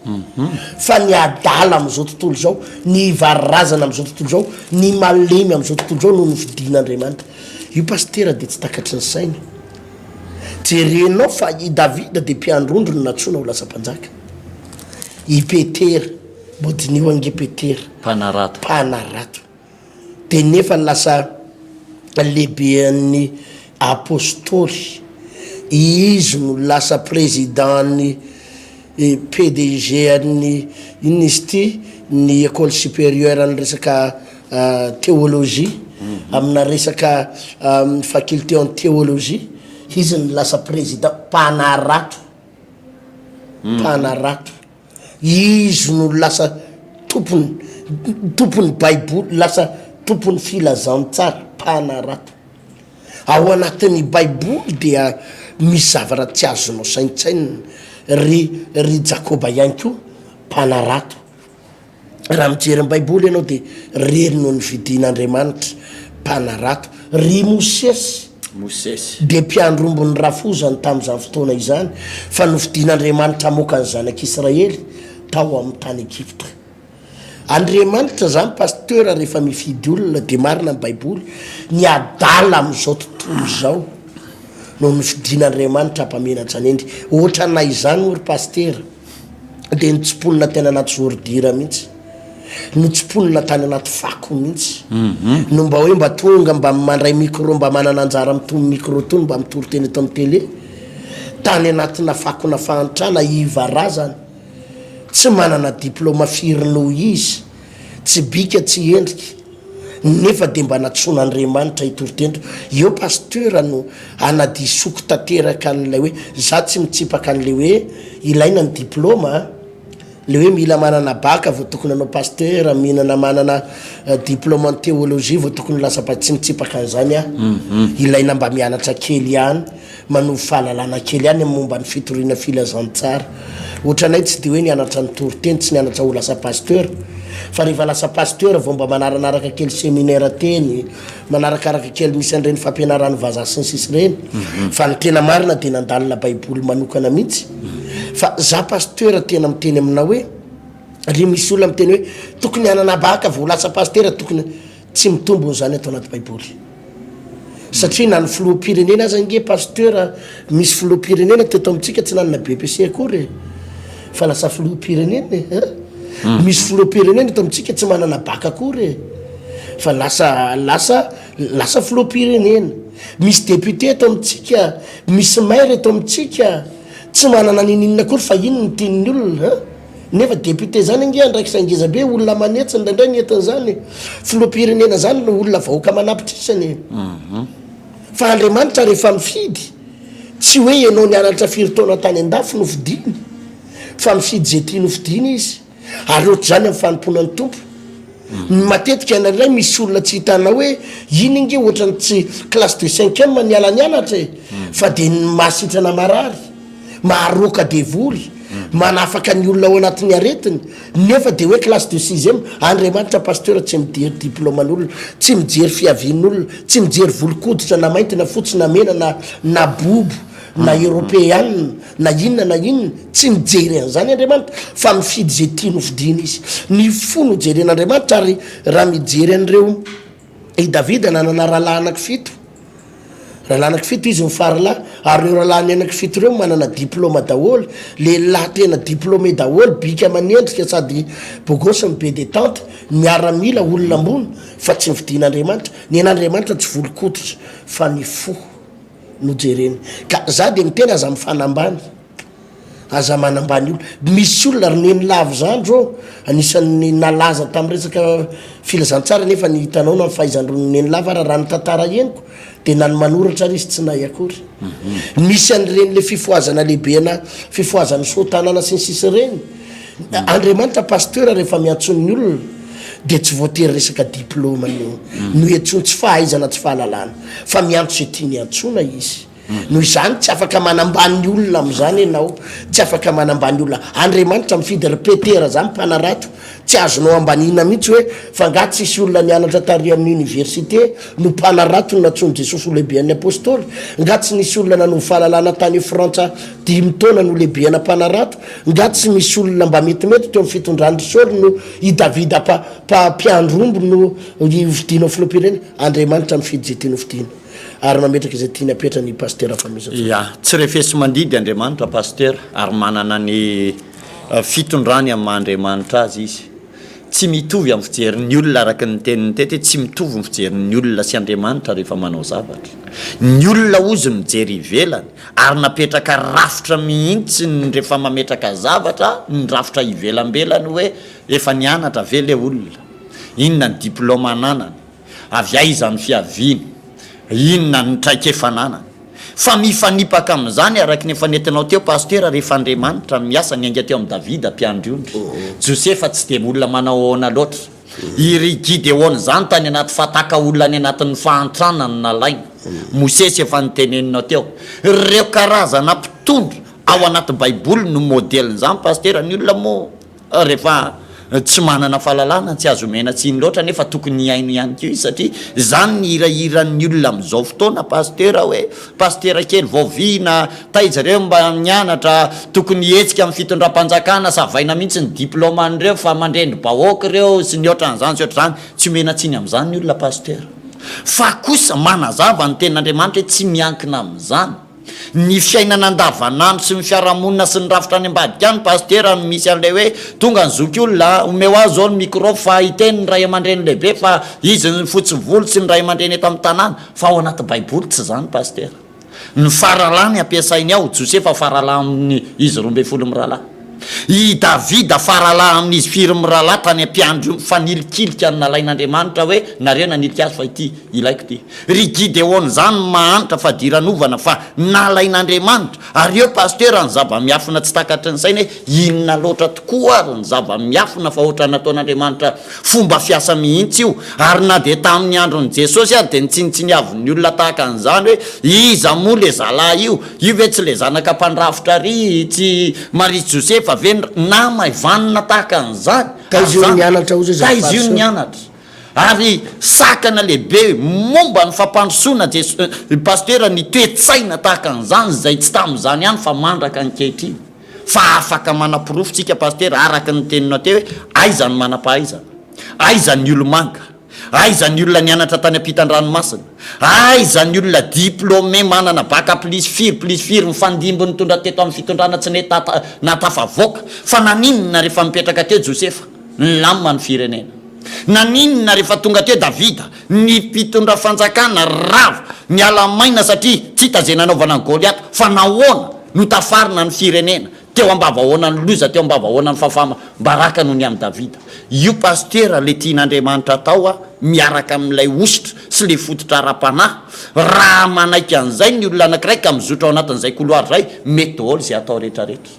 fa ny adala amin'izao tontolo izao, ny iva razana amin'izao tontolo izao, ny malemy amin'izao tontolo izao no nofidin'Andriamanitra. Io pasitera dia tsy takatry ny saina. Jerenao fa i Davida dia mpiandry ondry no nantsoina ho lasa mpanjaka. I Petera, mbô diniho ange Petera. Mpanarato. Mpanarato. Dia nefa lasa lehiben'ny apostoly. Izy no lasa président-n'ny PDG an'ny, inona izy ity, ny école supérieure an'ny resaka théologie, amina resaka faculté en théologie, izy no lasa président, mpanarato, mpanarato. Izy no lasa tompony, tompon'ny baiboly, lasa tompon'ny filazantsara, mpanarato. Ao anatin'ny baiboly dia misy zavatra tsy azonao saintsainina, ry ry Jakoba ihany koa mpanarato. Raha mijery ny baiboly ianao dia reny no nividian'Andriamanitra, mpanarato. Ry Mosesy, Mosesy. dia mpiandry omby ny rafozany tamin'izany fotoana izany, fa nofidian'Andriamanitra hamoaka ny zanak'Israely tao amin'ny tany Egypta. Andriamanitra zany pasteur rehefa mifidy olona de marina ny baiboly, ny adala amin'izao tontolo izao no nofidin'Andriamanitra hampamenatra ny hendry, ohatranay izany moa ry pasitera de notsimponina tena anaty ordure mihitsy, notsimponina tany anaty fako mihitsy, no mba hoe mba tonga mba mandray micro mba manana anjara amin'itony micro itony mba mitory teny eto amin'ny tele, tany anatina fakona fahantrana iva razana. Tsy manana diploma firy noho izy, tsy bika tsy endrika, nefa dia mba nantsoin'Andriamanitra hitory teny. Eo Pasteur no anadisoko tanteraka an'ilay hoe, za tsy mitsipaka an'ilay hoe ilaina ny diploma a, le hoe mila manana bac vao tokony hanao Pasteur, mihinana manana diploma en théologie vao tokony ho lasa pa-, tsy mitsipaka an'izany aho, ilaina mba mianatra kely ihany. Manovo fahalalana kely ihany amin'ny momba ny fitoriana filazantsara. Ohatranay tsy dia hoe nianatra nitory teny, tsy nianatra ho lasa pasteur. Fa rehefa lasa pasteur vao mba manaranaraka kely seminaire teny, manarakaraka kely misy an'ireny fampianaran'ny vazaha sy ny sisa ireny. Fa ny tena marina dia nandalina baiboly manokana mihitsy. Fa za pasteur tena miteny aminao hoe, ry misy olona miteny hoe tokony hanana bac vao ho lasa pasteur, tokony. Tsy mitombona izany ato anaty baiboly. Satria na ny filoham-pirenena aza ange pasteur misy filoham-pirenena teto amintsika tsy nanana BEPC akory e. Fa lasa filoham-pirenena e. Hmm. Misy filoham-pirenena eto amintsika tsy manana bac akory e. Fa lasa lasa lasa filoham-pirenena. Misy député eto amintsika, misy maire eto amintsika tsy manana ninininona akory fa iny ny tian'ny olona. Nefa député zany ange andraikitra ngeza be, olona aman'hetsiny indraindray ny entin'izany e. Filoham-pirenena zany no olona vahoaka aman'apitrisany e. Fa Andriamanitra rehefa mifidy, tsy hoe ianao nianatra firy taona tany an-dafy no fidiny, fa mifidy izay tiany ho fidina izy. Ary ohatr'izany amin'ny fanompoana ny Tompo. Matetika indraindray misy olona tsy hitanao hoe iny ange ohatran'ny tsy classe de cinquième niala nianatra e, fa dia ny mahasitrana marary, maharoaka devoly, manafaka ny olona ao anatin'ny aretiny, nefa dia hoe classe de sixième, Andriamanitra pasteur tsy mijery diplôme-n'olona, tsy mijery fiavian'olona, tsy mijery volon-koditra na mainty na fotsy na mena na na bobo na eropeana na inona na inona, tsy mijery an'izany Andriamanitra fa mifidy izay tiany ho fidiana izy. Ny fo no jeren'Andriamanitra ary raha mijery an'ireo. I Davida nanana rahalahy anankifito. Rahalahy anankifito izy mifaralahy, ary ireo rahalahiny anankifito ireo manana diplôma daholo, lehilahy tena diplômé daholo, bika aman'endrika sady beau gosse no be détente, miaramila, olona ambony, fa tsy nofidin'Andriamanitra. Ny an'Andriamanitra tsy volon-koditra fa ny fo no jereny. Ka za dia miteny aza mifanambany. Aza manambany olona. Misy olona ry neny lava izany zao, anisan'ny nalaza tamin'ny resaka filazantsara nefa ny hitanao na ny fahaizan-dry neny lava ara raha ny tantara henoko dia na ny manoratra ary izy tsy nahay akory. Misy an'ireny le fifohazana lehibe ana fifohazan'ny soa tanàna sy ny sisa ireny. Andriamanitra pasteur rehefa miantso ny olona dia tsy voatery resaka diplôme no no iantsoany, tsy fahaizana tsy fahalalana fa miantso izay tiany iantsoana izy. Noho izany, tsy afaka manambany ny olona amin'izany ianao. Tsy afaka manambany olona. Andriamanitra mifidy ry Petera izany mpanarato. Tsy azonao ambaniana mihitsy hoe fa angaha tsisy olona nianatra tary amin'ny université no mpanarato no nantsoin'i Jesosy ho lehiben'ny apostoly? Nga tsy nisy olona nanovo fahalalana tany Frantsa dimy taona no lehibena mpanarato? Nga tsy misy olona mba metimety teo amin'ny fitondran'i Saoly no i Davida mpa mpa mpiandry omby no hofidiana ho filoham-pirenena? Andriamanitra mifidy izay tiany hofidiana. ary mametraka izay tiany apetrany i Pasitera Famisatsara. Ya, tsy refesi-mandidy Andriamanitra Pasitera ary manana ny fitondrany amin'ny maha Andriamanitra azy izy. Tsy mitovy amin'ny fijerin'ny olona araka ny teniny teto hoe tsy mitovy ny fijerin'ny olona sy Andriamanitra rehefa manao zavatra. Ny olona hozy mijery ivelany ary napetraka rafitra mihitsy ny rehefa mametraka zavatra ny rafitra ivelambelany hoe efa nianatra ve le olona? Inona ny diplôme ananany? Avy aiza ny fiaviany? Inona ny traikefa ananany? Fa mifanipaka amin'izany araka ny efa nentinao teo Pasitera rehefa Andriamanitra miasa niainga teo amin'i Davida mpiandry ondry. Josefa tsy dia olona manao ahoana loatra. I ry Gideona izany tany anaty fataka olona any anatin'ny fahantrana no nalaina. Mosesy efa noteneninao teo. Ireo karazana mpitondra ao anaty baiboly no modelin'izany Pasitera. Ny olona moa Rehefa tsy manana fahalalana tsy azo omena tsiny loatra nefa tokony hihaino ihany koa izy satria izany ny hirahiran'ny olona amin'izao fotoana pasteur hoe pasitera kely vao vina taiza ireo mba nianatra tokony hihetsika amin'ny fitondram-panjakana savaina mihitsy ny diplôme an'ireo fa mandrendri-bahoaka ireo sy ny ohatran'izany sy ohatr'izany tsy omena tsiny amin'izany ny olona pasteur fa kosa manazava ny tenin'Andriamanitra hoe tsy miankina amin'izany Ny fiainana andavanandro sy ny fiarahamonina sy ny rafitra any ambadika any Pasitera no misy an'ilay hoe tonga ny zokiolona a, omeo azy izao ny micro fa hiteny ny ray aman-dreny lehibe fa izy ny fotsy volo sy ny ray aman-dreny eto amin'ny tanàna fa ao anaty baiboly tsy izany Pasitera. Ny faralahy ny ampiasainy ao, Josefa faralahy amin'ny izy 12 mirahalahy. I Davida faralahy amin'izy firy mirahalahy tany am-piandry io mifanilikilika ny nalain'Andriamanitra hoe nareo nanilika azy fa ity ilaiko ity. Ry Gideona izany mahantra fadiranovana fa nalain'Andriamanitra ary eo Pasteur ny zava-miafina tsy takatry ny saina hoe inona loatra tokoa ary ny zava-miafina fa ohatran'ny nataon'Andriamanitra fomba fiasa mihitsy io ary na dia tamin'ny andron'i Jesosy ary dia nitsinontsiniavin'ny olona tahaka an'izany hoe iza moa le zalahy io Io ve tsy le zanaka mpandrafitra ry tsy Maria sy Josefa ve ny namaivanina tahaka an'izany? Taiza io nianatra ozy izy ry Taiza io nianatra? Ary sakana lehibe momba ny fampandrosoana Jeso Pasitera ny toe-tsaina tahaka an'izany izay tsy tamin'izany ihany fa mandraka ankehitriny. Fa afaka manaporofo tsika Pasitera araka ny teninao teo hoe aiza ny manam-pahaizana? Aiza ny olo-manga? Aiza ny olona nianatra tany ampitan-dranomasina? Aiza ny olona diplômé manana bac plus firy plus firy nifandimby nitondra teto amin'ny fitondrana tsy nety nahatafavoaka? Fa naninona rehefa nipetraka teo Josefa? Nilamina ny firenena. Naninona rehefa tonga teo Davida? Ny mpitondra fanjakana rava, niala maina satria tsy hita izay nanaovana an'i Goliata. Fa nahoana no tafarina ny firenena? Teo ambavahoana ny loza, teo ambavahoana ny fahafaham baraka noho ny amin'i Davida. Io pasitera le tian'Andriamanitra atao a, miaraka amin'ilay hosotra sy le fototra ara-panahy, raha manaiky an'izay ny olona anankiray ka mizotra ao anatin'izay couloir izay, mety daholo izay atao rehetrarehetra.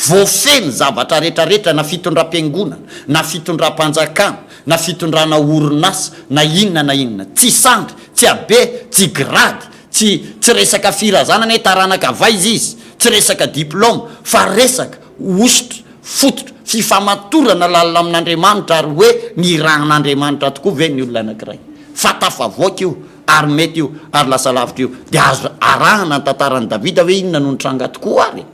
Voafehy ny zavatra rehetrarehetra na fitondram-piangonana, na fitondram-panjakana, na fitondrana orinasa, na inona na inona. Tsy sandry, tsy habe, tsy grady, Tsy tsy resaka firazanana hoe taranaka avy aiza izy, tsy resaka diplôme, fa resaka hosotra, fototra, fifamatorana lalina amin'Andriamanitra ary hoe nirahan'Andriamanitra tokoa ve ny olona anankiray. Fa tafavoaka io ary mety io ary lasa lavitra io. Dia azo arahana ny tantaran'i Davida hoe inona no nitranga tokoa ary e.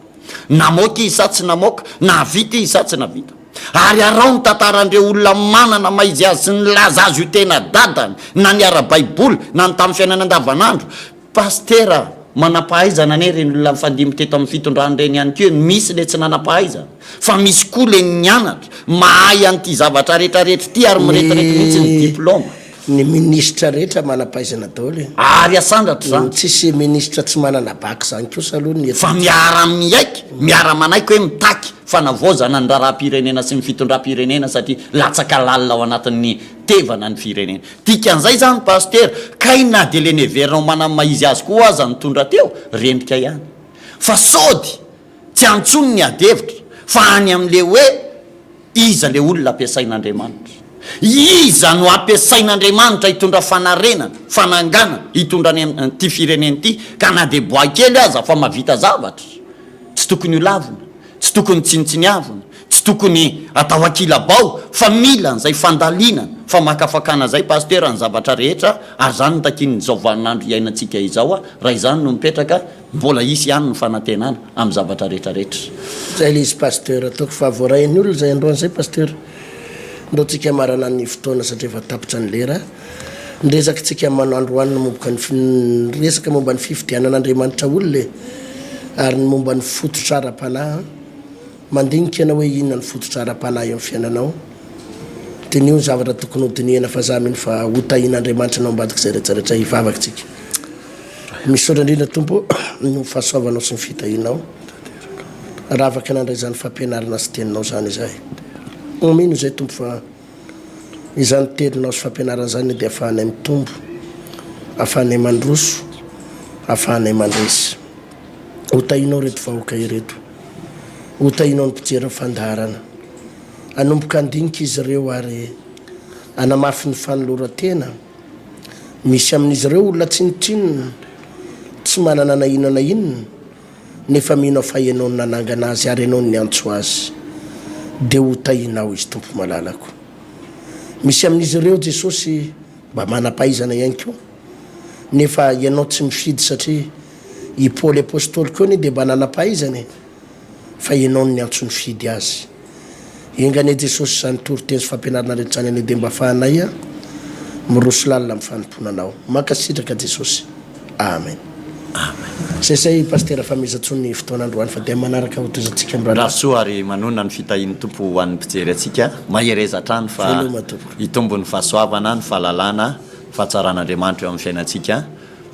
Namoaka izy sa tsy namoaka? Nahavita izy sa tsy nahavita? Ary araho ny tantaran'ireo olona manana maha izy azy sy nilaza azy ho tena dadany, na ny ara-baiboly, na ny tamin'ny fiainana andavanandro. Pasitera, manam-pahaizana anie ireny olona nifandimby teto amin'ny fitondrana ireny ihany koa e, misy le tsy nanam-pahaizana, fa misy koa le nianatra, mahay an'ity zavatra retraretra ity ary miretirety mihitsy ny diploma. Ny minisitra rehetra manam-pahaizana daholo e. Ary asandratra izany. Tsisy minisitra tsy manana bac izany kosa aloha ny eto. Fa miara-miaiky, miara-manaiky hoe mitaky fanavaozana ny raharaham-pirenena sy ny fitondram-pirenena satria latsaka lalina ao anatin'ny tevana ny firenena. Dikan'izay izany Pasitera, kay na dia le neverina ho manana ny maha izy azy koa aza nitondra teo, rendrika ihany. Fa sody tsy any intsony ny ady hevitra fa any amin'le hoe iza le olona ampiasain'Andriamanitra. Iza no ampiasain'Andriamanitra hitondra fanarenana, fananganana, hitondra ny ity firenena ity, ka na dia boay kely aza fa mahavita zavatra, tsy tokony ho lavina. Tsy tokony tsinontsiniavina, tsy tokony atao ankilabao fa mila an'izay fandalinana, famakafakana izay Pasteur ny zavatra rehetra ary izany no takian'izao vaninandro iainantsika izao, raha izany no mipetraka mbola hisy ihany ny fanantenana amin'ny zavatra rehetra rehetra. Zay le izy Pasteur, ataoko fa voarain'ny olona zay androany zay Pasteur. Ndao tsika hamarana ny fotoana satria efa tapitra ny lera. Ny resaka tsika manao androany no momboka ny resaka momba ny fifidianan'Andriamanitra olona e! Ary ny momba ny fototra ara-panahy an! Mandinika ianao hoe inona ny fototra ara-panahy eo amin'ny fiainanao? Diniho ny zavatra tokony ho dinihana fa za mino fa ho tahian'Andriamanitra anao ambadik'izay rehetra rehetra. Hivavaka tsika. Misaotra indrindra Tompo o noho ny fahasoavanao sy ny fitahianao. Raha afaka nandray izany fampianarana sy teninao izany izahay. Mino izay Tompo fa Izany teninao sy fampianarana izany dia ahafahanay mitombo, ahafahanay mandroso, ahafahanay mandresy. Ho tahinao ireto vahoaka ireto. Ho tahinao ny mpijery ny fandaharana. Hanomboka handinika izy ireo ary hanamafy ny fanoloran-tena. Misy amin'izy ireo olona tsinontsinona, tsy manana na inona na inona. Nefa mino aho fa Ianao no nanangana azy ary Ianao no niantso azy. Dia ho tahinao izy Tompo malalako. Misy amin'izy ireo Jesosy mba manam-pahaizana ihany koa. Nefa Ianao tsy mifidy satria i Paoly Apostoly koa anie dia mba nanam-pahaizana e. Fa Ianao no niantso nifidy azy. Enga anie Jesosy izany toriteny sy fampianarana rehetra izany anie dia mba afahanay miroso lalina amin'ny fanompoana Anao. Mankasitraka Jesosy. Amen. Amen. Zay zay Pasitera Famezantsoa ny fotoana androany fa dia manaraka hotohizantsika amin'ny raharaha. Mirary soa ary manonona ny fitahian'ny Tompo ho an'ny mpijery antsika. Mahereza hatrany fa Veloma tompoko. hitombo ny fahasoavana, ny fahalalana, ny fahatsaran'Andriamanitra eo amin'ny fiainantsika.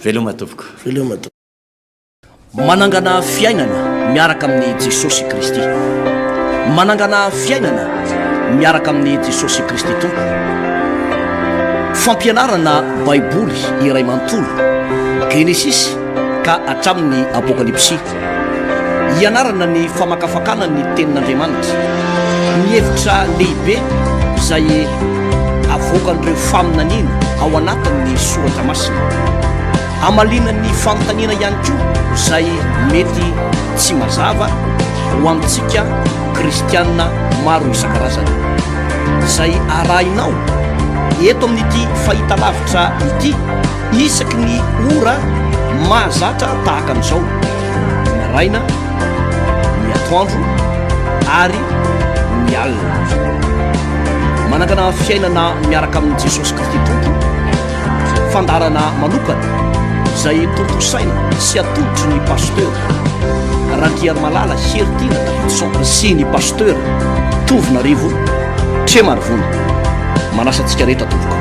Veloma tompoko. Veloma tompoko. Manangana fiainana miaraka amin'i Jesosy Kristy. Manangana fiainana miaraka amin'i Jesosy Kristy Tompo. Fampianarana Baiboly iray manontolo, Genesisy ka hatramin'ny Apokalypsy. Ianarana ny famakafakana ny Tenin'Andriamanitra, ny hevitra lehibe izay avoakan'ireo faminaniana ao anatin'ny Soratra Masina. Hamaliana ny fanontaniana ihany koa izay mety tsy mazava ho antsika kristiana maro isan-karazany. Izay arahinao eto amin'ity fahitalavitra ity isaky ny ora mahazatra tahaka an'izao, ny maraina, ny atoandro ary ny alina. Manangana fiainana miaraka amin'i Jesosy Kristy Tompo. Fandaharana manokana izay tontosaina sy atolotry ny Pasteur Randriarimalala Heritiana Davidson sy ny Pasteur Tovonarivo Tremarivony. Manasa antsika rehetra tompoko.